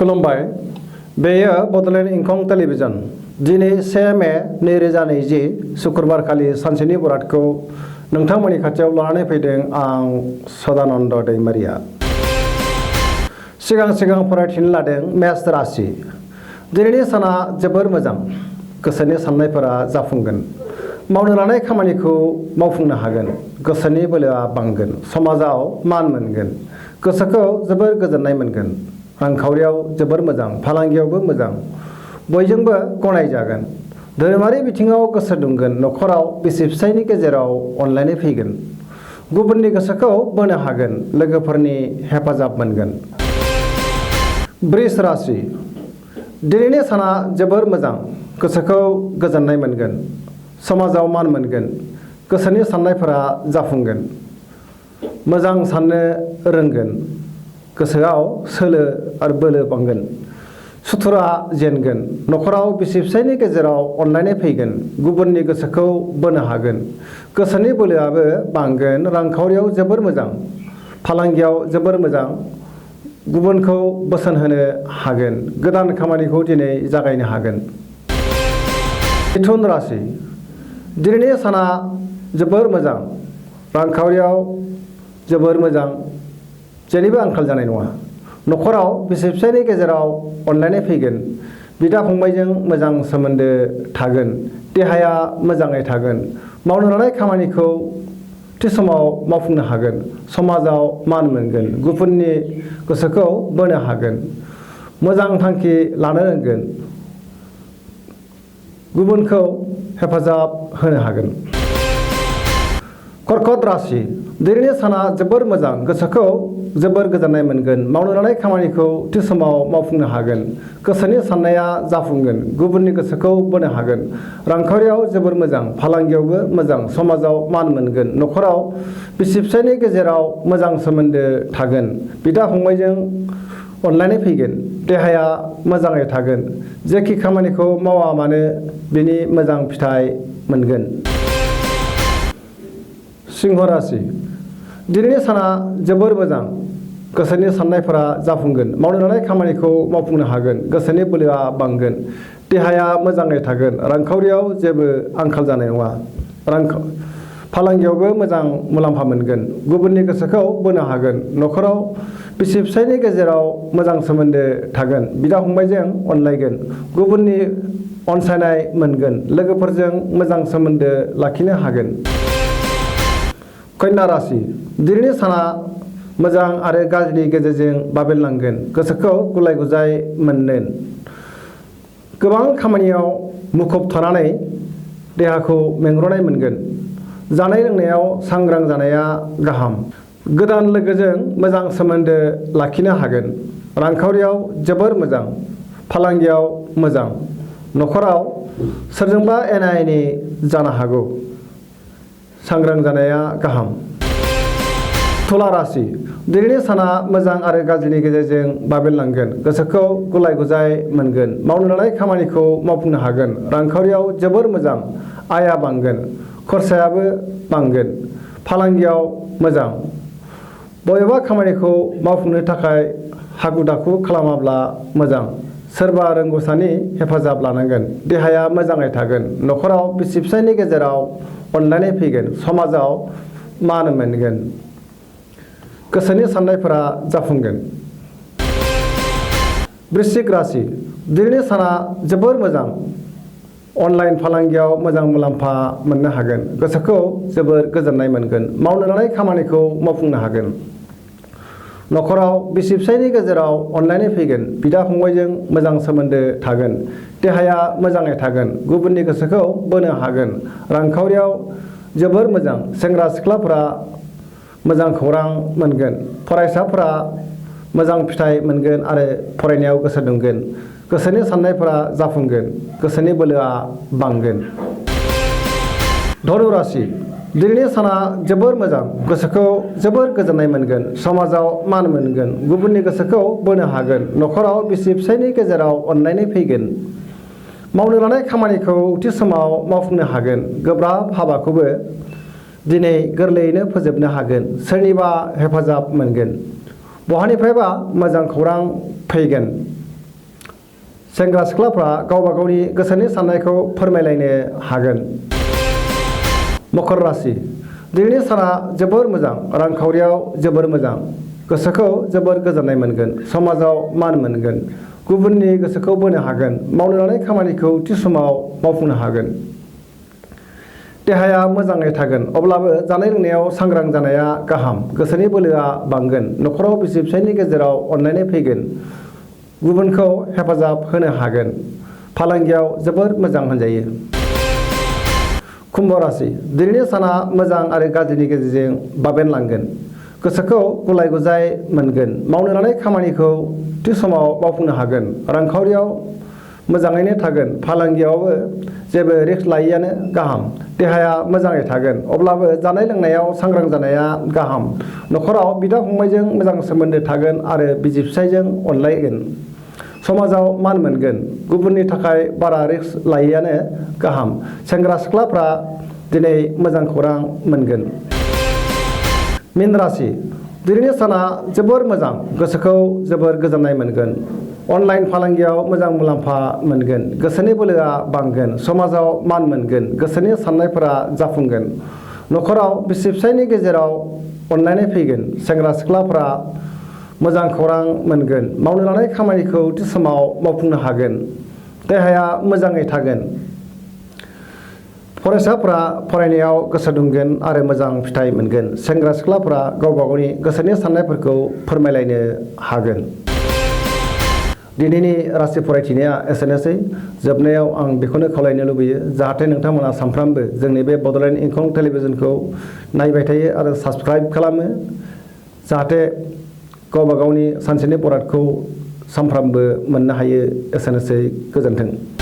खुलुमबाय बेयो बडलेण्ड इंखं टेलिभिजन दिनै 1 मे 2020 शुक्रबारखालि सानसेनि बरादखौ नोंथांमोननि खाथियाव लानानै फैदों आं सदानन्द दैमारिया। सिगां फरायथिनो लादों मेष राशि। दिनैनि साना जोबोर मोजां। गोसोनि साननायफोरा जाफुंगोन। मावनो लानाय खामानिखौ मावफुंनो हागोन। गोसोनि बोलोआ बांगोन। समाजाव मान मोनगोन। गोसोखौ जोबोर गोजोननाय मोनगोन। रांखावरियाव जोबोर मोजां। फालांगियावबो मोजां। बयजोंबो गनायजागोन। धोरोमारि बिथिङाव गोसो दुंगोन। नखराव बिसि फिसायनि गेजेराव अनलायनाय फैगोन। गुबुननि गोसोखौ बोनो हागोन। लोगोफोरनि हेफाजाब मोनगोन। वृष राशि। दिनैनि साना जोबोर मोजां। गोसोखौ गोजोननाय मोनगोन। समाजाव मान मोनगोन। गोसोनि साननायफोरा जाफुंगोन। मोजां साननो रोंगोन। गोसोआव सोलो आरो बोलो बांगोन। सुथुरा जेनगोन। नखराव बिसि फिसायनि गेजेराव अनलायनाय फैगोन। गुबुननि गोसोखौ बोनो हागोन। गोसोनि बोलोआबो बांगोन। रांखावरियाव जोबोर मोजां। फालांगियाव जोबोर मोजां। गुबुनखौ बोसोन होनो हागोन। गोदान खामानिखौ दिनै जागायनो हागोन। मिथुन राशि। दिनैनि साना जोबोर मोजां। रांखावरियाव जोबोर मोजां। जेनिबो आंखाल जानाय नङा। नखराव बिसि फिसायनि गेजेराव अनलायनाय फैगोन। बिदा फंबायजों मोजां सोमोन्दो थागोन। देहाया मोजाङै थागोन। मावनो लानाय खामानिखौ थि समाव मावफुंनो हागोन। समाजाव मान मोनगोन। गुबुननि गोसोखौ बोनो हागोन। मोजां थांखि लानो रोंगोन। गुबुनखौ हेफाजाब होनो हागोन। कर्कट राशि। दिनैनि साना जोबोर मोजां। गोसोखौ जोबोर गोजोननाय मोनगोन। मावनो लानाय खामानिखौ थि समाव मावफुंनो हागोन। गोसोनि साननाया जाफुंगोन। गुबुननि गोसोखौ बोनो हागोन। रांखावरियाव जोबोर मोजां। फालांगियावबो मोजां। समाजाव मान मोनगोन। नखराव बिसि फिसायनि गेजेराव मोजां सोमोन्दो थागोन। बिदा फंबायजों अनलायनाय फैगोन। देहाया मोजाङै थागोन। जेखि खामानिखौ मावा मानो बिनि मोजां फिथाइ मोनगोन। सिंह राशि। दिनैनि साना जोबोर मोजां। गोसोनि साननायफोरा जाफुंगोन। मावनो लानाय खामानिखौ मावफुंनो हागोन। गोसोनि बोलोआ बांगोन। देहाया मोजाङै थागोन। रांखावरियाव जेबो आंखाल जानाय नङा। फालांगियावबो मोजां मुलाम्फा मोनगोन। गुबुननि गोसोखौ बोनो हागोन। नखराव बिसि फिसायनि गेजेराव मोजां सोमोन्दो थागोन। बिदा फंबायजों अनलायगोन। गुबुननि अनसायनाय मोनगोन। लोगोफोरजों मोजां सोमोन्दो लाखिनो हागोन। कन्या राशि। दिनैनि साना मोजां आरो गाज्रिनि गेजेरजों बाबेनलांगोन। गोसोखौ गुलाय गुजाय मोनगोन। गोबां खामानियाव मुखुब थानानै देहाखौ मेंग्रुनाय मोनगोन। जानाय लोंनायाव सांग्रां जानाया गाहाम। गोदान लोगोजों मोजां सोमोन्दो लाखिनो हागोन। रांखावरियाव जोबोर मोजां। फालांगियाव मोजां। नखराव सोरजोंबा एना एनि जानो हागौ। सांग्रां जानाया गाहाम। तुला राशि। दिनैनि साना मोजां आरो गाज्रिनि गेजेरजों बाबेनलांगोन। गोसोखौ गुलाय गुजाय मोनगोन। मावनो लानाय खामानिखौ मावफुंनो हागोन। रांखावरियाव जोबोर मोजां। आयआ बांगोन। खरसायाबो बांगोन। फालांगियाव मोजां। बबेबा खामानिखौ मावफुंनो थाखाय हाखु दाखु खालामाब्ला मोजां। सोरबा रोंग'सानि हेफाजाब लानांगोन। देहाया मोजाङै थागोन। नखराव बिसि फिसायनि गेजेराव अनलायनाय फैगोन। समाजाव मान मोनगोन। गोसोनि साननायफोरा जाफुंगोन। वृश्चिक राशि। दिनैनि साना जोबोर मोजां। अनलाइन फालांगियाव मोजां मुलाम्फा मोननो हागोन। गोसोखौ जोबोर गोजोननाय मोनगोन। मावनो लानाय खामानिखौ मावफुंनो हागोन। नखराव बिसि फिसायनि गेजेराव अनलायनाय फैगोन। बिदा फंबायजों मोजां सोमोन्दो थागोन। देहाया मोजाङै थागोन। गुबुननि गोसोखौ बोनो हागोन। रांखावरियाव जोबोर मोजां। सेंग्रा सिख्लाफोरा मोजां खौरां मोनगोन। फरायसाफोरा मोजां फिथाइ मोनगोन आरो फरायनायाव गोसो दुंगोन। गोसोनि साननायफोरा जाफुंगोन। गोसोनि बोलोआ बांगोन। धनु राशि। दिनैनि साना जोबोर मोजां। गोसोखौ जोबोर गोजोननाय मोनगोन। समाजाव मान मोनगोन। गुबुननि गोसोखौ बोनो हागोन। नखराव बिसि फिसायनि गेजेराव अनलायनाय फैगोन। मावनो लानाय खामानिखौ थि समाव मावफुंनो हागोन। गोब्राब हाबाखौबो दिनै गोरलैयैनो फोजोबनो हागोन। सोरनिबा हेफाजाब मोनगोन। बहानिफ्रायबा मोजां खौरां फैगोन। सेंग्रा सिख्लाफ्रा गावबा गावनि गोसोनि साननायखौ फोरमायलायनो हागोन। मकर राशि दिनैनि साना जोबोर मोजां, रांखावरियाव जोबोर मोजां, गोसोखौ जोबोर गोजोननाय मोनगोन, समाजाव मान मोनगोन, गुबुननि गोसोखौ बोनो हागोन, मावनो लानाय खामानिखौ थि समाव मावफुंनो हागोन। देहाया मोजाङै थागोन, अब्लाबो जानाय लोंनायाव सांग्रां जानाया गाहाम, गोसोनि बोलोआ बांगोन, न'खराव बिसि फिसायनि गेजेराव अनलायनाय फैगोन, गुबुनखौ हेफाजाब होनो हागोन, फालांगियाव जोबोर मोजां होनजायो। कुम्भ राशि दिनैनि साना मोजां आरो गाज्रिनि गेजेरजों बाबेनलांगोन, गोसोखौ गुलाय गुजाय मोनगोन, मावनो लानाय खामानिखौ थि समाव मावफुंनो हागोन, रांखावरियाव मोजाङैनो थागोन, फालांगियावबो जेबो रिस्क लायैआनो गाहाम, देहाया मोजाङै थागोन, अब्लाबो जानाय लोंनायाव सांग्रां जानाया गाहाम, न'खराव बिदा फंबायजों मोजां सोमोन्दो थागोन आरो बिसि फिसायजों अनलायगोन, समाजाव मान मोनगोन, गुबुननि थाखाय बारा रिस्क लायैआनो गाहाम। सेंग्रा सिख्लाफ्रा दिनै मोजां खौरां मोनगोन। मीन राशि दिनैनि साना जोबोर मोजां, गोसोखौ जोबोर गोजोननाय मोनगोन, अनलाइन फालांगियाव मोजां मुलाम्फा मोनगोन, गोसोनि बोलोआ बांगोन, समाजाव मान मोनगोन, गोसोनि साननायफोरा जाफुंगोन, न'खराव बिसि फिसायनि गेजेराव अनलायनाय फैगोन, सेंग्रा सिख्लाफ्रा मोजां खौरां मोनगोन, मावनो लानाय खामानिखौ थि समाव मावफुंनो हागोन, देहाया मोजाङै थागोन। फरायसाफ्रा फरायनायाव गोसो दुंगोन आरो मोजां फिथाइ मोनगोन, सेंग्रा सिख्लाफ्रा गावबा गावनि गोसोनि साननायफोरखौ फोरमायलायनो हागोन। दिनैनि राशि फरायथिनाया एसेनोसै। जोबनायाव आं बेखौनो खावलायनो लुबैयो जाहाथे नोंथांमोना सानफ्रामबो जोंनि बे बड'लेण्ड इंखं टेलिभिजनखौ नायबाय थायो आरो साबस्क्राइब खालामो, जाहाथे गावबा गावनि सानसेनि बरादखौ सानफ्रामबो मोननो हायो। एसेनोसै, गोजोन्थों।